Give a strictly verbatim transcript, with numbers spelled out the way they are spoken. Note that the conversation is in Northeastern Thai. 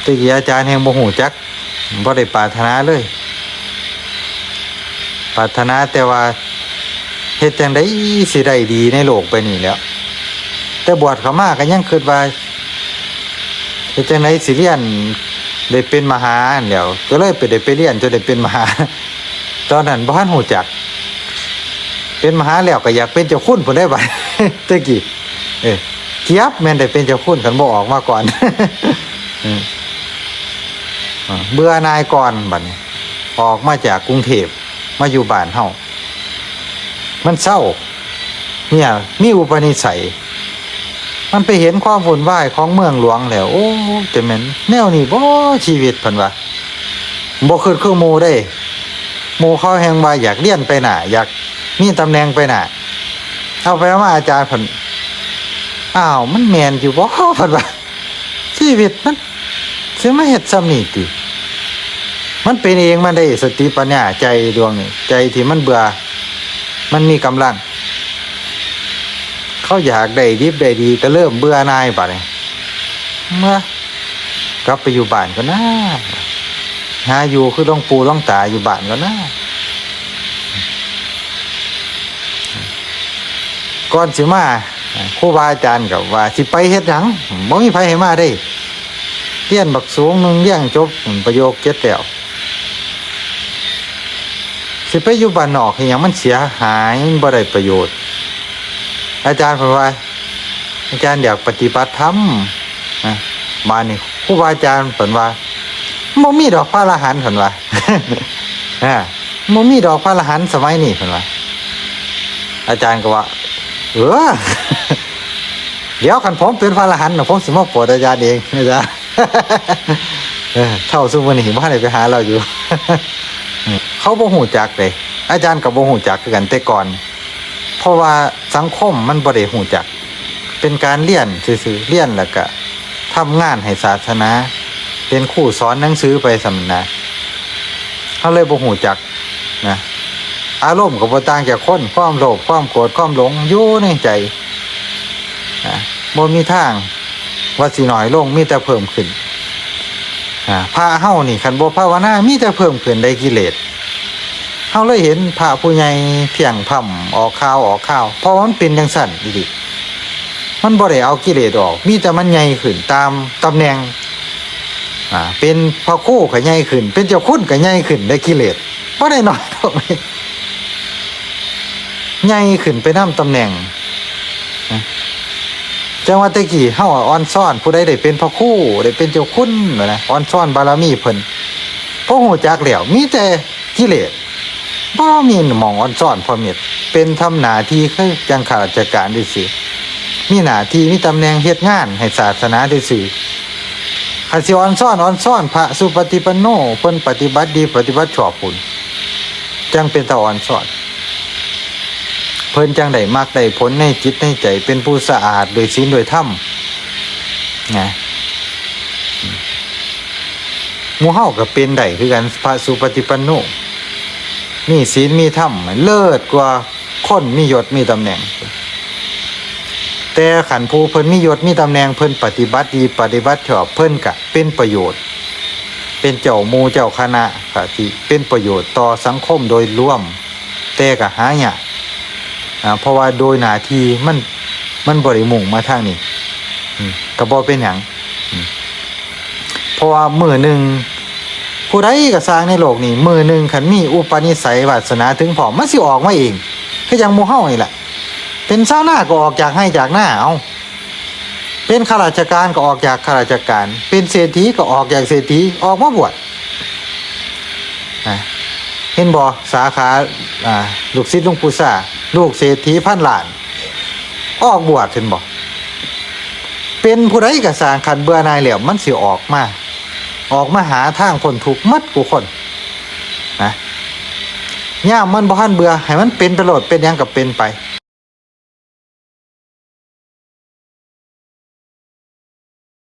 แต่กี้อาจารย์แฮ่งบ่ฮู้จัก บ่ได้ปรารถนาเลย ปรารถนาแต่ว่าเฮ็ดจั่งใดสิได้ดีในโลกใบนี้แหล้ว แต่บวชเข้ามาก็ยังคิดว่า เฮ็ดจั่งใดสิเรียนได้เป็นมหาหั้นแหล้ว ก็เลยไปได้ไปเรียนจนได้เป็นมหา ตอนนั้นบ่ทันฮู้จัก เป็นมหาแล้วก็อยากเป็นเจ้าคุณพู้นได้บัด แต่กี้ เออ เกียบแม่นได้เป็นเจ้าคุณคันบ่ออกมาก่อน เออ อ่า เบื่อหน่ายก่อนบัดนี้ ออกมาจากกรุงเทพฯ มาอยู่บ้านเฮา มันเซา เนี่ย มีอุปนิสัย มันไปเห็นความวุ่นวายของเมืองหลวงแล้ว โอ้ จะแม่นแนวนี้บ่ชีวิต เพิ่นว่า บ่คิดคือหมู่เด้ หมู่เขาแฮ่งว่าอยากเรียนไปหน้า อยากมีตำแหน่งไปหน้า เอาไปเอามาอาจารย์เพิ่น อ้าว มันแม่นอยู่บ่ เพิ่นว่า ชีวิตมันสิมาเฮ็ดส่ำนี้ติ มันเป็นเองมันได้สติปัญญา ใจดวงนี้ ใจที่มันเบื่อ มันมีกำลัง เขาอยากได้ดิบได้ดีก็เริ่มเบื่อหน่ายบัดนี้ เมื่อ กลับไปอยู่บ้านก่อนนะ หาอยู่คือหลวงปู่หลวงตาอยู่บ้านก่อนนะ ก่อนสิมา ครูบาอาจารย์ก็ว่า "สิไปเฮ็ดหยัง บ่มีไผให้มาเด้ เรียนบักสูงหนึ่ง เรียนจบประโยคเจ็ดแล้ว สิไปอยู่บ้านนอกเฮ็ดหยัง มันเสียหาย มันบ่ได้ประโยชน์" อาจารย์เพิ่นว่า อาจารย์อยากปฏิบัติธรรมนะ บาดนี้ครูบาอาจารย์เพิ่นว่า "บ่มีดอกพระอรหันต์" เพิ่นว่า อ่า "บ่มีดอกพระอรหันต์สมัยนี้" เพิ่นว่า อาจารย์ก็ว่า "เออ เดี๋ยวคันผมเป็นพระอรหันต์น่ะ ผมสิมาโปรดอาจารย์เอง" นะจ๊ะ เออ เฒ่าซุมื้อนี้บ่ทันได้ไปหาลาวอยู่ เขาบ่ฮู้จักเด้ อาจารย์ก็บ่ฮู้จักคือกันแต่ก่อน เพราะว่าสังคมมันบ่ได้ฮู้จัก เป็นการเรียนซื่อๆ เรียนแล้วก็ทำงานให้ศาสนา เป็นครูสอนหนังสือไปส่ำนั้นนะ เขาเลยบ่ฮู้จักนะ อารมณ์ก็บ่ต่างจากคน ความโลภ ความโกรธ ความหลงอยู่ในใจนะ บ่มีทางว่าสิน้อยลง มีแต่เพิ่มขึ้น อ่า พระเฮานี่คันบ่ภาวนา มีแต่เพิ่มขึ้นได้กิเลส เฮาเลยเห็นพระผู้ใหญ่เพียงพร่ำออกข่าวออกข่าว เพราะว่ามันเป็นจั่งซั้นอีหลี มันบ่ได้เอากิเลสออก มีแต่มันใหญ่ขึ้นตามตำแหน่ง อ่า เป็นพระครูก็ใหญ่ขึ้น เป็นเจ้าคุณก็ใหญ่ขึ้น ได้กิเลสบ่ได้น้อยลง ใหญ่ขึ้นไปนำตำแหน่งนะ จั่งว่าแต่กี้เฮาอ่อนซ้อน ผู้ใดได้เป็นพระครู ได้เป็นเจ้าคุณนะ อ่อนซ้อนบารมีเพิ่น พอฮู้จักแล้ว มีแต่กิเลส บ่มีหม่องอ่อนซ้อนพอเม็ด เป็นทำหน้าที่คือจั่งข้าราชการซื่อๆ มีหน้าที่มีตำแหน่งเฮ็ดงานให้ศาสนาซื่อๆ คันสิอ่อนซ้อน อ่อนซ้อนพระสุปฏิปันโน เพิ่นปฏิบัติดีปฏิบัติชอบพู้น จั่งเป็นตาอ่อนซ้อน เพิ่นจั่งได้มรรคได้ผลในจิตในใจ เป็นผู้สะอาดด้วยศีลด้วยธรรม นะ หมู่เฮาก็เป็นได้คือกัน พระสุปฏิปันโน มีศีลมีธรรม เลิศกว่าคนมียศมีตำแหน่ง แต่คันผู้เพิ่นมียศมีตำแหน่ง เพิ่นปฏิบัติดีปฏิบัติชอบ เพิ่นก็เป็นประโยชน์ เป็นเจ้าหมู่เจ้าคณะ ก็สิเป็นประโยชน์ต่อสังคมโดยรวม แต่ก็หายาก อ่า เพราะว่าโดยหน้าที่มัน มันบ่ได้มุ่งมาทางนี้ อืม ก็บ่เป็นหยัง อืม เพราะว่ามื้อหนึ่ง ผู้ใดก็ซ่างในโลกนี้ มื้อหนึ่งคันมีอุปนิสัยวาสนาถึงพร้อม มันสิออกมาเอง คือจั่งหมู่เฮานี่แหละ เป็นชาวนาก็ออกจากไฮ่จากนา เอ้า เป็นข้าราชการก็ออกจากข้าราชการ เป็นเศรษฐีก็ออกจากเศรษฐี ออกมาบวช นะ เห็นบ่ สาขา อ่า ลูกศิษย์หลวงปู่ซ่า ลูกเศรษฐีพันล้าน ออกบวช เห็นบ่ เป็นผู้ใดก็ซ่าง คันเบื่อหน่ายแล้ว มันสิออกมา ออกมาหาทางพ้นทุกข์หมดกู้คน นะ ยามมันบ่ทันเบื่อ ให้มันเป็นไปโลด เป็นหยังก็เป็นไป